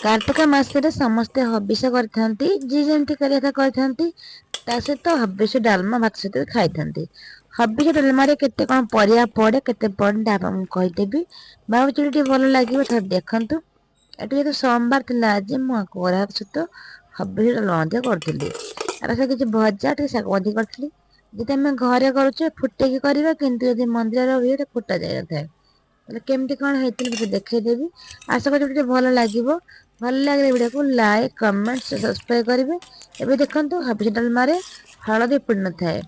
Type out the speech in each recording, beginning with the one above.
କାର୍ତ୍ତିକ ମାସରେ ସମସ୍ତେ ହବିଷ କରିଥାନ୍ତି, ଯିଏ ଯେମିତି କରିବା କଥା କରିଥାନ୍ତି। ତା ସହିତ ହବିଷ ଡାଲମା ଭାତ ସହିତ ବି ଖାଇଥାନ୍ତି। ହବିଷ ଡାଲମାରେ କେତେ କ'ଣ ପରିବା ପଡ଼େ, କେତେ ପଡ଼େ ଆପଣଙ୍କୁ କହିଦେବି। ଭାବୁଛି ଟିକେ ଭଲ ଲାଗିବ, ଥରେ ଦେଖନ୍ତୁ। ଏଠି ଯେହେତୁ ସୋମବାର ଥିଲା, ଆଜି ମୁଁ ଅରୁଆ ସହିତ ହବିଷ ଡାଲମା ମଧ୍ୟ କରୁଥିଲି। ତାର ସହିତ କିଛି ଭଜା, ଟିକେ ଶାଗ ମଧ୍ୟ କରିଥିଲି। ଯଦି ଆମେ ଘରେ କରୁଛେ ଫୁଟେଇକି କରିବା, କିନ୍ତୁ ଯଦି ମନ୍ଦିରରେ ହୁଏ ଫୁଟା ଯାଇନଥାଏ। ତାହେଲେ କେମିତି କ'ଣ ହେଇଥିଲା ଟିକେ ଦେଖେଇଦେବି। ଆଶା କରୁଛି ଟିକେ ଭଲ ଲାଗିବ। ଭଲ ଲାଗିଲେ ଭିଡ଼ିଓକୁ ଲାଇକ୍, କମେଣ୍ଟ, ସବସ୍କ୍ରାଇବ୍ କରିବେ। ଏବେ ଦେଖନ୍ତୁ, ହବିଷ ଡାଲମାରେ ହଳଦୀ ପଡ଼ିନଥାଏ।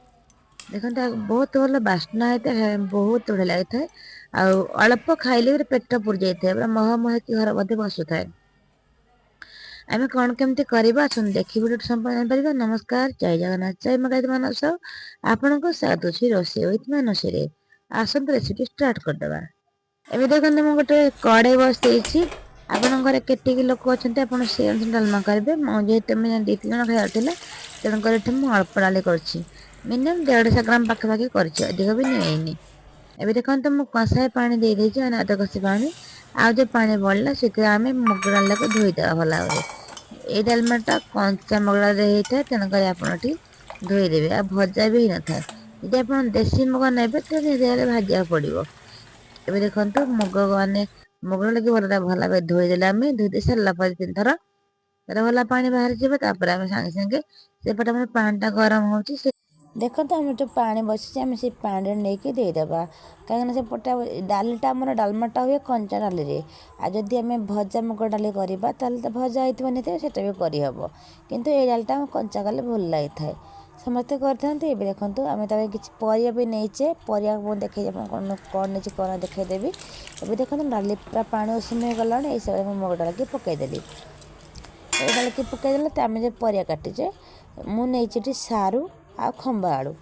ଦେଖନ୍ତୁ, ବହୁତ ଭଲ ବାସ୍ନା ହେଇଥାଏ, ବହୁତ ବଢ଼ିଆ ଲାଗିଥାଏ ଆଉ ଅଳ୍ପ ଖାଇଲେ ବି ପେଟ ପୁରି ଯାଇଥାଏ, ପୁରା ମହ ମହ ହେଇକି ଘର ମଧ୍ୟ ବସୁଥାଏ। ଆମେ କ'ଣ କେମିତି କରିବା ଆସନ୍ତୁ ଦେଖି ଭିଡ଼ିଓ ସମ୍ପୂର୍ଣ୍ଣ ଜାଣିପାରିବା। ନମସ୍କାର, ଜୟ ଜଗନ୍ନାଥ, ଜୟ ମା ମାନସ। ଆପଣଙ୍କୁ ସ୍ୱାଗତ ଅଛି ରୋଷେଇ ୱିଥ୍ ମାନସୀରେ। ଆସନ୍ତୁ ରେସିପି ଷ୍ଟାର୍ଟ କରିଦେବା। ଏବେ ଦେଖନ୍ତୁ, ମୁଁ ଗୋଟେ କଡ଼େଇ ବସେଇଛି। ଆପଣଙ୍କ ଘରେ କେତିକି ଲୋକ ଅଛନ୍ତି, ଆପଣ ସେଇ ଅନୁସାରେ ଡାଲମା କରିବେ। ମୁଁ ଯେହେତୁ ଆମେ 2 3 ଜଣ ଖାଇବାର ଥିଲା, ତେଣୁକରି ଏଠି ମୁଁ ଅଳ୍ପ ଡାଲି କରିଛି। ମିନିମମ୍ 150 ଗ୍ରାମ ପାଖାପାଖି କରିଛି, ଅଧିକ ବି ନେଇନି। ଏବେ ଦେଖନ୍ତୁ, ମୁଁ କଂସାଏ ପାଣି ଦେଇଦେଇଛି, ମାନେ ଅଧ କଂସେ ପାଣି। ଆଉ ଯେଉଁ ପାଣି ବଳିଲା, ସେଥିରେ ଆମେ ମୁଗ ଡାଲିକୁ ଧୋଇଦେବା ଭଲ ଭାବରେ। ଏଇ ଡାଲମାଟା କଞ୍ଚା ମୁଗ ଡାଲିରେ ହେଇଥାଏ, ତେଣୁକରି ଆପଣ ଏଠି ଧୋଇଦେବେ। ଆଉ ଭଜା ବି ହେଇନଥାଏ। ଯଦି ଆପଣ ଦେଶୀ ମୁଗ ନେବେ ତ ନିହାତି ଭାଜିବାକୁ ପଡ଼ିବ। ଏବେ ଦେଖନ୍ତୁ, ମୁଗ ମାନେ ମୁଗ ଡାଲିକି ଭଲ ଭଲ ଭାବେ ଧୋଇଦେଲେ ଆମେ। ଧୋଇ ଦେଇ ସାରିଲା ପରେ ତିନିଥର ତାର ଭଲ ପାଣି ବାହାରିଯିବ। ତାପରେ ଆମେ ସାଙ୍ଗେ ସାଙ୍ଗେ ସେପଟେ ଆମର ପାଣିଟା ଗରମ ହେଉଛି। ସେ ଦେଖନ୍ତୁ, ଆମର ଯେଉଁ ପାଣି ବସିଛି, ଆମେ ସେଇ ପାଣିରେ ନେଇକି ଦେଇଦେବା, କାହିଁକିନା ସେପଟେ ଡାଲିଟା ଆମର ଡାଲମାଟା ହୁଏ କଞ୍ଚା ଡାଲିରେ। ଆଉ ଯଦି ଆମେ ଭଜା ମୁଗ ଡାଲି କରିବା, ତାହେଲେ ତ ଭଜା ହେଇଥିବ ନିହାତି, ସେଇଟା ବି କରିହେବ। କିନ୍ତୁ ଏଇ ଡାଲିଟା ଆମେ କଞ୍ଚା କଲେ ଭଲ ଲାଗିଥାଏ, ସମସ୍ତେ କରିଥାନ୍ତି। ଏବେ ଦେଖନ୍ତୁ, ଆମେ ତା ପାଇଁ କିଛି ପରିବା ବି ନେଇଛେ। ପରିବା ମୁଁ ଦେଖେଇ ଆପଣ କ'ଣ କ'ଣ ନେଇଛି କ'ଣ ଦେଖେଇଦେବି। ଏବେ ଦେଖନ୍ତୁ, ଡାଲି ପୁରା ପାଣି ଉଷୁମ ହେଇଗଲାଣି। ଏଇ ସମୟରେ ମୁଁ ମୁଗ ଡାଲିକି ପକାଇଦେଲି। ମୁଗ ଡାଲିକି ପକାଇଦେଲେ ତ ଆମେ ଯେଉଁ ପରିବା କାଟିଛେ, ମୁଁ ନେଇଛି ଏଠି ସାରୁ ଆଉ ଖମ୍ବା ଆଳୁ।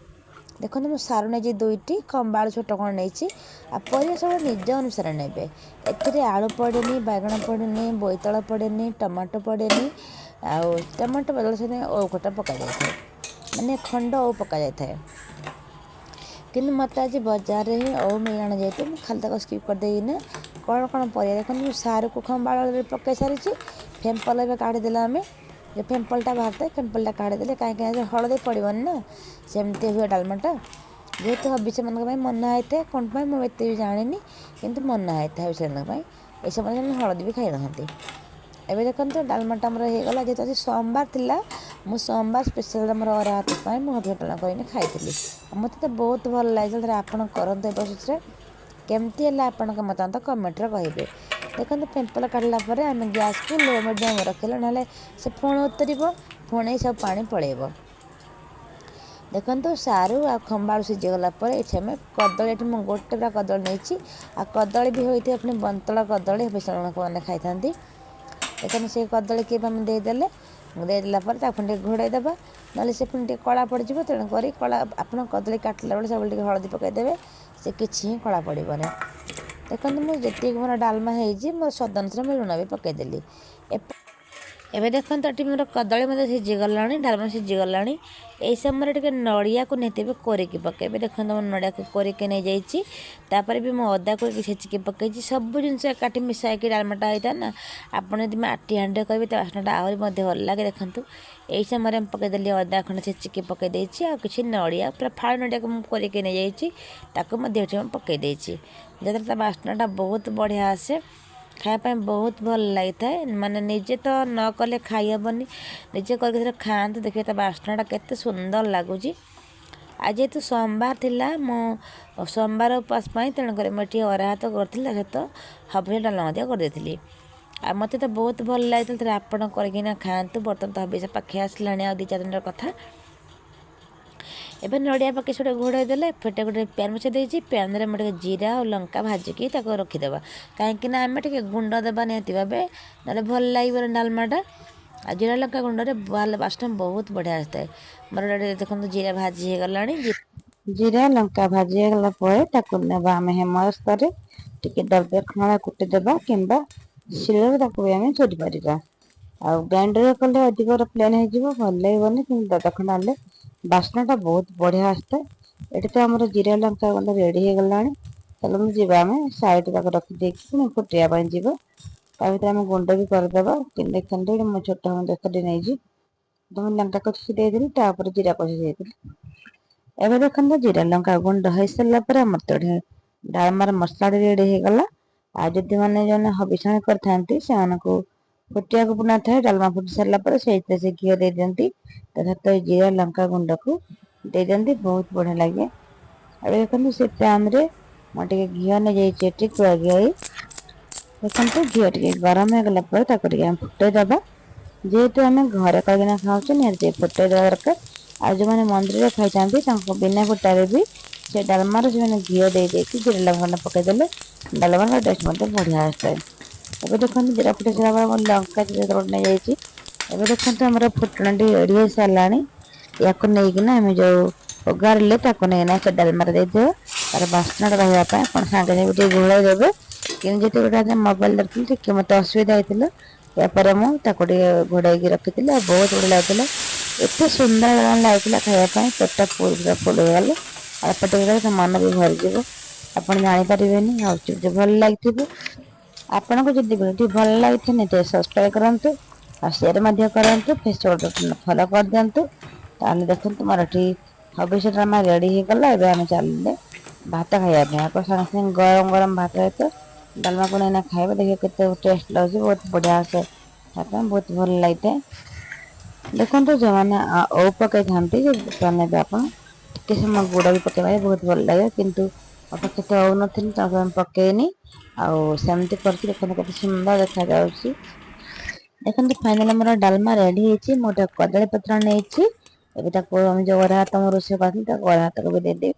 ଦେଖନ୍ତୁ, ମୁଁ ସାରୁ ନେଇଛି ଦୁଇଟି, ଖମ୍ବା ଆଳୁ ଛୋଟ କ'ଣ ନେଇଛି। ଆଉ ପରିବା ସବୁ ନିଜ ଅନୁସାରେ ନେବେ। ଏଥିରେ ଆଳୁ ପଡ଼େନି, ବାଇଗଣ ପଡ଼େନି, ବୋଇତାଳୁ ପଡ଼େନି, ଟମାଟୋ ପଡ଼େନି। ଆଉ ଟମାଟୋ ବଦଳରେ ସେଥିରେ ଓଉ ଖଟା ପକାଯାଇଥାଏ, ମାନେ ଖଣ୍ଡ ଓଉ ପକାଯାଇଥାଏ। କିନ୍ତୁ ମୋତେ ଆଜି ବଜାରରେ ହିଁ ଓଉ ମିଳିଲାଣି, ଯେହେତୁ ମୁଁ ଖାଲି ତାକୁ ସ୍କିପ୍ କରିଦେଇକିନା କ'ଣ କ'ଣ ପରିବା। ଦେଖନ୍ତୁ, ମୁଁ ସାରୁକୁ ଖମ୍ବା ଆଳୁରେ ପକାଇ ସାରିଛି। ଫେମ୍ପଲ ଏବେ କାଢ଼ିଦେଲା। ଆମେ ଯେଉଁ ଫେମ୍ପଲଟା ବାହାରିଥାଏ, ଫେମ୍ପଲଟା କାଢ଼ିଦେଲେ, କାହିଁକି ହଳଦୀ ପଡ଼ିବନି ନା, ସେମିତି ହୁଏ ଡାଲମାଟା। ଯେହେତୁ ହବିଷମାନଙ୍କ ପାଇଁ ମନା ହେଇଥାଏ, କ'ଣ ପାଇଁ ମୁଁ ଏତେ ବି ଜାଣିନି, କିନ୍ତୁ ମନା ହେଇଥାଏ ହବିଷମାନଙ୍କ ପାଇଁ। ଏସବୁ ସେମାନେ ହଳଦୀ ବି ଖାଇନାହାନ୍ତି। ଏବେ ଦେଖନ୍ତୁ, ଡାଲମାଟା ଆମର ହେଇଗଲା। ଯେହେତୁ ଆଜି ସୋମବାର ଥିଲା, ମୁଁ ସୋମବାର ସ୍ପେଶାଲ୍ ଆମର ଅରୁଆ ଭାତ ପାଇଁ ମୁଁ ହବିଷ ଡାଲମା କରିକି ଖାଇଥିଲି ଆଉ ମୋତେ ତ ବହୁତ ଭଲ ଲାଗିଥିଲା। ଆପଣ କରନ୍ତୁ ଏ ପ୍ରୋସେସ୍ରେ, କେମିତି ହେଲା ଆପଣଙ୍କ ମତାମତ କମେଣ୍ଟରେ କହିବେ। ଦେଖନ୍ତୁ, ଫେମ୍ପଲ କାଢ଼ିଲା ପରେ ଆମେ ଗ୍ୟାସ୍କୁ ଲୋ ମିଡ଼ିୟମ୍ ରଖିଲେ, ନହେଲେ ସେ ପୁଣି ଉତରିବ, ପୁଣି ସବୁ ପାଣି ପଳେଇବ। ଦେଖନ୍ତୁ, ସାରୁ ଆଉ ଖମ୍ବା ଆଳୁ ସିଝିଗଲା ପରେ ଏଠି ଆମେ କଦଳୀ, ଏଠି ମୁଁ ଗୋଟେ ପୁରା କଦଳୀ ନେଇଛି। ଆଉ କଦଳୀ ବି ହୋଇଥିବ ପୁଣି ବନ୍ତଳ କଦଳୀ, ଲୋକମାନେ ଖାଇଥାନ୍ତି। ଦେଖନ୍ତୁ, ସେଇ କଦଳୀକି ଆମେ ଦେଇଦେଲେ। ଦେଇଦେଲା ପରେ ତାକୁ ପୁଣି ଟିକେ ଘୋଡ଼େଇ ଦେବା, ନହେଲେ ସେ ପୁଣି ଟିକେ କଳା ପଡ଼ିଯିବ। ତେଣୁକରି କଳା ଆପଣ କଦଳୀ କାଟିଲା ବେଳେ ସବୁବେଳେ ଟିକେ ହଳଦୀ ପକାଇଦେବେ, ସେ କିଛି ହିଁ କଳା ପଡ଼ିବନି। ଦେଖନ୍ତୁ, ମୁଁ ଯେତିକି ମୋର ଡାଲମା ହେଇଛି, ମୋର ସ୍ୱାଦ ଅନୁସାରେ ମୁଁ ଲୁଣ ବି ପକାଇଦେଲି। ଏବେ ଦେଖନ୍ତୁ, ଏଠି ମୋର କଦଳୀ ମଧ୍ୟ ସିଝିଗଲାଣି, ଡାଲମା ସିଝିଗଲାଣି। ଏହି ସମୟରେ ଟିକେ ନଡ଼ିଆକୁ ନିହାତି କୋରିକି ପକାଇବେ। ଦେଖନ୍ତୁ, ମୁଁ ନଡ଼ିଆକୁ କୋରିକି ନେଇଯାଇଛି। ତାପରେ ବି ମୁଁ ଅଦା କୋରିକି ଛେଚିକି ପକାଇଛି। ସବୁ ଜିନିଷ ଏକାଠି ମିଶାଇକି ଡାଲମାଟା ହେଇଥାଏ ନା। ଆପଣ ଯଦି ମାଟି ହାଣ୍ଡିରେ କରିବେ, ତା ବାସ୍ନାଟା ଆହୁରି ମଧ୍ୟ ଭଲ ଲାଗେ। ଦେଖନ୍ତୁ, ଏହି ସମୟରେ ମୁଁ ପକାଇଦେଲି, ଅଦା ଖଣ୍ଡ ଛେଚିକି ପକାଇ ଦେଇଛି। ଆଉ କିଛି ନଡ଼ିଆ, ପୁରା ଫାଳ ନଡ଼ିଆକୁ ମୁଁ କୋରିକି ନେଇଯାଇଛି, ତାକୁ ମଧ୍ୟ ଏଠି ମୁଁ ପକାଇ ଦେଇଛି, ଯାହାଦ୍ୱାରା ତା ବାସ୍ନାଟା ବହୁତ ବଢ଼ିଆ ଆସେ, ଖାଇବା ପାଇଁ ବହୁତ ଭଲ ଲାଗିଥାଏ। ମାନେ ନିଜେ ତ ନ କଲେ ଖାଇ ହେବନି। ନିଜେ କରିକି ଥରେ ଖାଆନ୍ତୁ, ଦେଖିବେ ତା ବାସ୍ନାଟା କେତେ ସୁନ୍ଦର ଲାଗୁଛି। ଆଉ ଯେହେତୁ ସୋମବାର ଥିଲା, ମୁଁ ସୋମବାର ଉପବାସ ପାଇଁ ତେଣୁକରି ମୁଁ ଏଠି ଅରୁଆ ଭାତ କରିଥିଲି, ତା ସହିତ ହବିଷ ଡାଲମା ମଧ୍ୟ କରିଦେଇଥିଲି। ଆଉ ମୋତେ ତ ବହୁତ ଭଲ ଲାଗିଥିଲା। ଥରେ ଆପଣ କରିକିନା ଖାଆନ୍ତୁ। ବର୍ତ୍ତମାନ ତ ହବିଷ ପାଖେଇ ଆସିଲାଣି, ଆଉ 2 4 ଦିନର କଥା। ଏବେ ନଡ଼ିଆ ପକାଇ ସେଟା ଘୋଡ଼େଇ ଦେଲେ। ଫେଟେ ଗୋଟେ ପ୍ୟାନ୍ ବସାଇ ଦେଇଛି। ପ୍ୟାନ୍ରେ ମୁଁ ଟିକେ ଜିରା ଆଉ ଲଙ୍କା ଭାଜିକି ତାକୁ ରଖିଦେବା, କାହିଁକିନା ଆମେ ଟିକେ ଗୁଣ୍ଡ ଦେବା ନିହାତି ଭାବେ, ନହେଲେ ଭଲ ଲାଗିବନି ଡାଲମାଟା। ଆଉ ଜିରା ଲଙ୍କା ଗୁଣ୍ଡରେ ଭଲ ବାସ୍ନା ବହୁତ ବଢ଼ିଆ ଆସିଥାଏ। ମୋର ଦେଖନ୍ତୁ, ଜିରା ଭାଜି ହେଇଗଲାଣି। ଜିରା ଲଙ୍କା ଭାଜି ହେଇଗଲା ପରେ ତାକୁ ନେବା ଆମେ ହେମଦସ୍ତାରେ, ଟିକେ ଦରଦର କୁଟି ଦେବା, କିମ୍ବା ଶିଳରେ ତାକୁ ବି ଆମେ ଚୁରି ପାରିବା। ଆଉ ଗ୍ରାଇଣ୍ଡରରେ କଲେ ଅଧିକ ପ୍ଲେନ୍ ହେଇଯିବ, ଭଲ ଲାଗିବନି। କିନ୍ତୁ ଦରଦର ହେଲେ ବାସ୍ନାଟା ବହୁତ ବଢ଼ିଆ ଆସିଥାଏ। ଏଠି ତ ଆମର ଜିରା ଲଙ୍କା ଗୁଣ୍ଡ ରେଡ଼ି ହେଇଗଲାଣି। ଚାଲନ୍ତୁ ଯିବା, ଆମେ ସାଇଡ଼୍ ତାକୁ ରଖିଦେଇକି ପୁଣି ଫୁଟିବା ପାଇଁ ଯିବା। ତା ଭିତରେ ଆମେ ଗୁଣ୍ଡ ବି କରିଦେବା। କିନ୍ତୁ ଦେଖନ୍ତୁ, ଏଠି ମୁଁ ଛୋଟ ହେମଦସ୍ତାଟେ ନେଇଛି। ତ ମୁଁ ଲଙ୍କା କଷି ଦେଇଥିଲି, ତାପରେ ଜିରା କଷି ଦେଇଥିଲି। ଏବେ ଦେଖନ୍ତୁ, ଜିରା ଲଙ୍କା ଗୁଣ୍ଡ ହେଇସାରିଲା ପରେ ଆମର ତ ଏଠି ଡାଲମାର ମସଲାଟି ରେଡ଼ି ହେଇଗଲା। ଆଉ ଯଦି ମାନେ ଜଣେ ହବିଷାଣ କରିଥାନ୍ତି, ସେମାନଙ୍କୁ ଫୁଟିବାକୁ ପଡ଼ିନଥାଏ। ଡାଲମା ଫୁଟି ସାରିଲା ପରେ ସେଇଥିରେ ସେ ଘିଅ ଦେଇଦିଅନ୍ତି, ତା ସହିତ ଜିରା ଲଙ୍କା ଗୁଣ୍ଡକୁ ଦେଇଦିଅନ୍ତି, ବହୁତ ବଢ଼ିଆ ଲାଗେ। ଏବେ ଦେଖନ୍ତୁ, ସେ ପ୍ୟାନରେ ମୁଁ ଟିକେ ଘିଅ ନେଇଯାଇଛି ଏଠି, ଗୁଆ ଘିଅ। ଦେଖନ୍ତୁ, ଘିଅ ଟିକେ ଗରମ ହେଇଗଲା ପରେ ତାକୁ ଟିକେ ଆମେ ଫୁଟେଇ ଦେବା। ଯେହେତୁ ଆମେ ଘରେ କରିକିନା ଖାଉଛେ, ନିହାତି ଟିକେ ଫୁଟେଇ ଦେବା ଦରକାର। ଆଉ ଯେଉଁମାନେ ମନ୍ଦିରରେ ଖାଇଥାନ୍ତି, ତାଙ୍କୁ ବିନା ଫୁଟାରେ ବି ସେ ଡାଲମାରେ ସେମାନେ ଘିଅ ଦେଇ ଦେଇକି ଜିରା ଲଙ୍କା ପକେଇଦେଲେ ଡାଲମାର ଟେଷ୍ଟ ମଧ୍ୟ ବଢ଼ିଆ ଆସିଥାଏ। ଏବେ ଦେଖନ୍ତୁ, ଜିରା ଫୁଟେଇ ସାରିଲା ପରେ ମୁଁ ଲଙ୍କା ନେଇଯାଇଛି। ଏବେ ଦେଖନ୍ତୁ, ଆମର ଫୁଟଣଟି ରେଡ଼ି ହେଇସାରିଲାଣି। ୟାକୁ ନେଇକିନା ଆମେ ଯେଉଁ ଓଗାରିଲେ, ତାକୁ ନେଇକିନା ସେ ଡାଲମାରେ ଦେଇଦେବା। ତାର ବାସ୍ନାଟା ରହିବା ପାଇଁ ଆପଣ ସାଙ୍ଗେ ସାଙ୍ଗେ ଟିକେ ଗୋଳେଇ ଦେବେ। କିନ୍ତୁ ଯେତେ ଗୋଟେ ମୋବାଇଲ ଧରିଥିଲି, ଟିକେ ମୋତେ ଅସୁବିଧା ହେଇଥିଲା। ତାପରେ ମୁଁ ତାକୁ ଟିକେ ଘୋଡ଼େଇକି ରଖିଥିଲି ଆଉ ବହୁତ ବଢ଼ିଆ ଲାଗୁଥିଲା। ଏତେ ସୁନ୍ଦର ଲାଗୁଥିଲା ଖାଇବା ପାଇଁ, ପେଟ ପୁରା ଫୁଲ୍ ହେଇଗଲା। ଅଳ୍ପ ଟିକେ ଖାଇଲେ ମନ ବି ଭରିଯିବ, ଆପଣ ଜାଣିପାରିବେନି। ଆଉ ଯଦି ଭଲ ଲାଗିଥିବ ଆପଣଙ୍କୁ, ଯଦି ଭିଡ଼ିଓଟି ଭଲ ଲାଗିଥାଏ, ଟିକେ ସବସ୍କ୍ରାଇବ୍ କରନ୍ତୁ ଆଉ ସେୟାର ମଧ୍ୟ କରନ୍ତୁ, ଫେସବୁକ୍ ଫଲୋ କରିଦିଅନ୍ତୁ। ତାହେଲେ ଦେଖନ୍ତୁ, ମୋର ଏଠି ହବିଷ ଡାଲମା ରେଡ଼ି ହେଇଗଲା। ଏବେ ଆମେ ଚାଲିଲେ ଭାତ ଖାଇବା ପାଇଁ। ଆପଣ ସାଙ୍ଗେ ସାଙ୍ଗେ ଗରମ ଗରମ ଭାତ ସହିତ ଡାଲମାକୁ ନେଇନା ଖାଇବେ, ଦେଖିବେ କେତେ ଟେଷ୍ଟ ଲାଗୁଛି। ବହୁତ ବଢ଼ିଆ ଆସେ ଖାଇବା ପାଇଁ, ବହୁତ ଭଲ ଲାଗିଥାଏ। ଦେଖନ୍ତୁ, ଯେଉଁମାନେ ଓଉ ପକାଇଥାନ୍ତି, ସେମାନେ ବି ଆପଣ ଟିକେ ସମୟ ଗୁଡ଼ ବି ପକାଇବେ, ବହୁତ ଭଲ ଲାଗେ। କିନ୍ତୁ ମୋ ପାଖେ ତ ଓଉ ନଥିଲି, ତାକୁ ଆମେ ପକେଇନି ଆଉ ସେମିତି କରିଛି। ଦେଖନ୍ତୁ, କେତେ ସୁନ୍ଦର ଦେଖାଯାଉଛି। ଦେଖନ୍ତୁ, ଫାଇନାଲ ଆମର ଡାଲମା ରେଡ଼ି ହେଇଛି। ମୁଁ ଗୋଟେ କଦଳୀ ପତ୍ର ନେଇଛି। ଏବେ ତାକୁ ଆମେ ଯେଉଁ ଅରୁଆ ଭାତ ମୁଁ ରୋଷେଇ କରିଥିଲି, ତାକୁ ଅରୁଆ ଭାତକୁ ବି ଦେଇଦେବି।